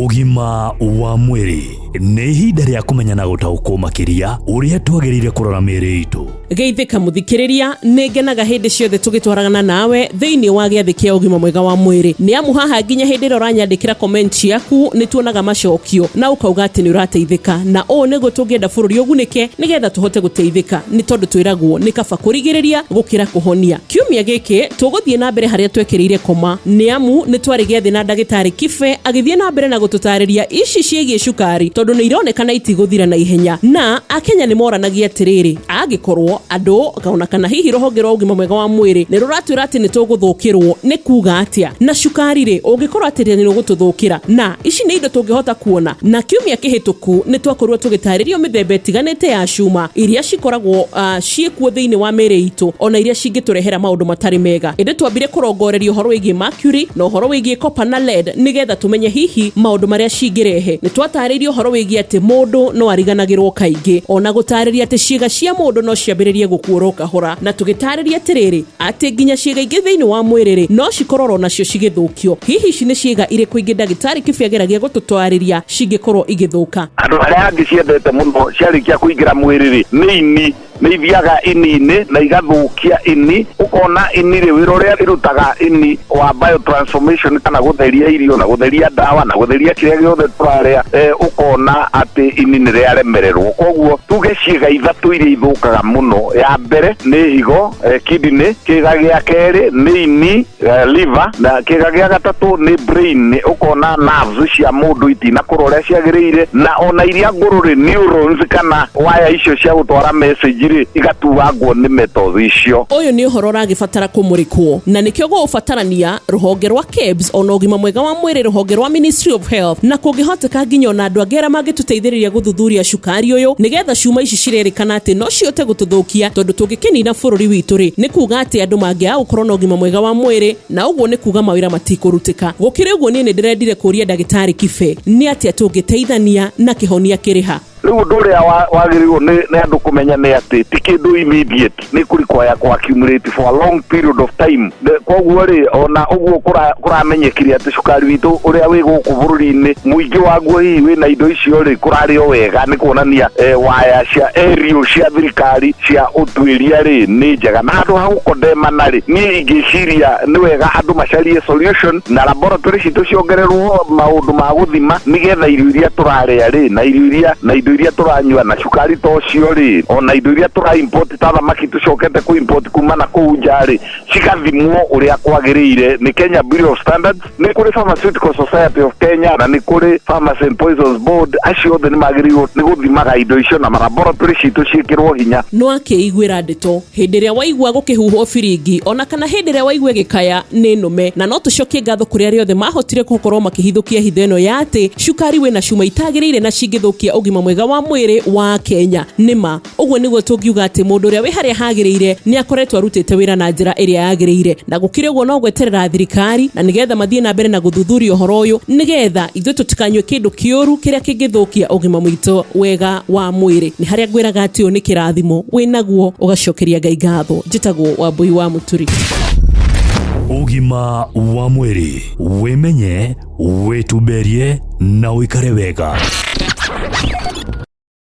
Ũgima wa mwĩrĩ nĩ ihinda rĩa kũmenya na gũtaũkwo makĩria ũrĩa twagĩrĩire kũrora mĩĩrĩ itũ. Geithĩka mũthikĩrĩria, nĩ ngenaga hĩndĩ ciothe tũgĩtwaragana nawe thĩinĩ wa gĩathĩ kĩa ũgima mwega wa mwĩrĩ. Nĩ amu haha nginya hĩndĩ ĩrĩa ũranyandĩkĩra comment ciaku nĩ tuonaga macokio na ũkauga atĩ nĩ ũrateithĩka. Na ũũ nĩguo tũngĩenda bũrũri ũgunĩke nĩgetha tũhote gũteithĩka nĩ tondũ twĩragwo nĩ kaba kũrigĩrĩria gũkĩra kũhonia. Kiumia gĩkĩ tũgũthiĩ na mbere harĩa twekĩrĩire koma nĩ amu nĩ twarĩ gĩathĩ na ndagĩtarĩ Kibe agĩthiĩ na mbere na gũtũtarĩria ici ciĩgiĩ cukari tondũ nĩ ironekana itigũthira na ihenya na Akenya nĩ moranagia atĩrĩrĩ, angĩkorwo andũ ona kana hihi rũhonge rwa ũgima mwega wa mwĩrĩ nĩ rũratwĩra atĩ nĩ tũgũthũkĩrwo nĩ kuga atĩa? Na cukari rĩ, ũngĩkorwo atĩ nĩ ũgũtũthũkĩra? Na ici nĩ indo tũngĩhota kuona. Na kiumia kĩhĩtũku nĩ twakorirwo tũgĩtarĩrio mĩthemba ĩtiganĩte ya cuma iria cikoragwo uh, ciĩkuo thĩinĩ wa mĩĩrĩ itũ ona iria cingĩtũrehera maũndũ matarĩ mega. Ĩndĩ twambire kũrongoreria ũhoro wĩgiĩ mercury na ũhoro wĩgiĩ copper na lead nĩgetha tũmenye hihi maũndũ marĩa cingĩrehe. Nĩ twatarĩirie ũhoro wĩgiĩ atĩ mũndũ no ariganagĩrwo kaingĩ ona gũtarĩria atĩ ciĩga cia mũndũ no ciambĩrĩrie gũkuora o kahora, na tũgĩtarĩria atĩrĩrĩ atĩ nginya ciĩga ingĩ thĩinĩ wa mwĩrĩ-rĩ no cikorwo nacio cigĩthũkio. Hihi ici nĩ ciĩga irĩkũ ingĩ ndagĩtarĩ Kĩbe ageragia gũtũtarĩria cingĩkorwo igĩthũka? Andũ arĩa angĩ ciendete mũno ciarĩkia kũingĩra mwĩrĩ-rĩ, nĩ ini. Nĩ ithiaga ini-inĩ na igathũkia ini. Ũkona ini-rĩ, wĩra ũrĩa ĩrutaga ini wa biotransformation kana gũtheria irio na gũtheria ndawa na gũtheria kĩrĩa gĩothe tũrarĩa, ũkona atĩ ini nĩ rĩaremererwo. Koguo tuge ciĩga ithatũ iria ithũkaga mũno, ya mbere nĩ higo, kidney, kĩga gĩa kerĩ nĩ ini, liver, na kĩga gĩa gatatũ nĩ brain. Ũkona nerves cia mũndũ itinakũra ũrĩa ciagĩrĩire, na ona iria ngũrũ rĩ, neurons kana waya icio cia gũtwara message rĩ, igatuangwo nĩ metals icio. Ũyũ nĩ ũhoro ũragĩbatara kũmũrĩkwo na nĩkĩo gũgũbatarania rũhonge rwa KEBS ona ũgima mwega wa mwĩrĩ, rũhonge rwa Ministry of Health, na kũngĩhoteka nginya ona andũ angĩ arĩa mangĩtũteithĩrĩria gũthuthuria cukari ũyũ nĩgetha cuma ici cirerĩkana atĩ no cihote gũtũthũkia, tondũ tũngĩkĩnina bũrũri witũ rĩ, nĩ kuga atĩ andũ mangĩaga gũkorwo na ũgima mwega wa mwĩrĩ, na ũguo nĩ kuga mawĩra matikũrutĩka. Gũkĩrĩ ũguo, niĩ nĩ ndĩrendire kũria ndagĩtarĩ Kibe nĩ atĩa tũngĩteithania na kĩhonia kĩrĩ ha? Rĩu ũndũ ũrĩa wagĩrĩirwo nĩ andũ kũmenya nĩ atĩ ti kĩndũ immediate, nĩ kũ require kũ accumulate for a long period of time. Koguo rĩ, ona ũguo kũramenyekire atĩ cukari witũ ũrĩa wĩ gũkũ bũrũri-inĩ mũingĩ waguo hihi wĩna indo icio rĩ, kũrarĩo wega nĩ kuonania waya cia aerial cia thirikari cia ũtuĩria rĩ nĩ njega. Na handũ ha gũkondemana rĩ, niĩ ingĩciria nĩ wega andũ macarie solution na laboratory citũ ciongererwo maũndũ ma gũthima nĩgetha irio iria tũrarĩa rĩ, na irio iria na indo iria tũranyua na cukari ta ũcio rĩ, ona indo iria tũra import ta thamaki tũcokete kũ import kuma na kũu nja rĩ, cigathimwo ũrĩa kwagĩrĩire nĩ Kenya Bureau of Standards, nĩ kũrĩ Pharmaceutical Society of Kenya, na nĩ kũrĩ Pharmacy and Poisons Board. Acio othe nĩ magĩrĩirwo nĩ gũthimaga indo icio na laboratory citũ ciĩkĩrwo hinya. No akĩiguĩra ndeto hĩndĩ ĩrĩa waigua gũkĩhuhwo biringi ona kana hĩndĩ ĩrĩa waigua ĩgĩkaya nĩ nũme. Na no tũcokie ngatho kũrĩ arĩa othe mahotire gũkorwo makĩhithũkia hitho ĩno ya atĩ cukari wĩna cuma itagĩrĩire na cingĩthũkia ũgima mwega wa mwĩrĩ wa Kenya. Nĩ ma ũguo nĩguo tũngiuga atĩ mũndũ ũrĩa wĩ harĩa hagĩrĩire nĩ akoretwo arutĩte wĩra na njĩra ĩrĩa yagĩrĩire. Na gũkĩrĩ ũguo no gweterera thirikari na nĩgetha mathiĩ na mbere na gũthuthuria ũhoro ũyũ nĩgetha ithuĩ tũtikanyue kĩndũ kĩũru kĩrĩa kĩngĩthũkia ũgima witũ wega wa mwĩrĩ. Nĩ harĩa ngwĩraga atĩ ũyũ nĩ kĩrathimo wĩnaguo ũgacokeria Ngai ngatho. Njĩtagwo Wambui wa Mũturi. Ũgima wa mwĩrĩ, wĩmenye, wĩtumberie na ũikare wega.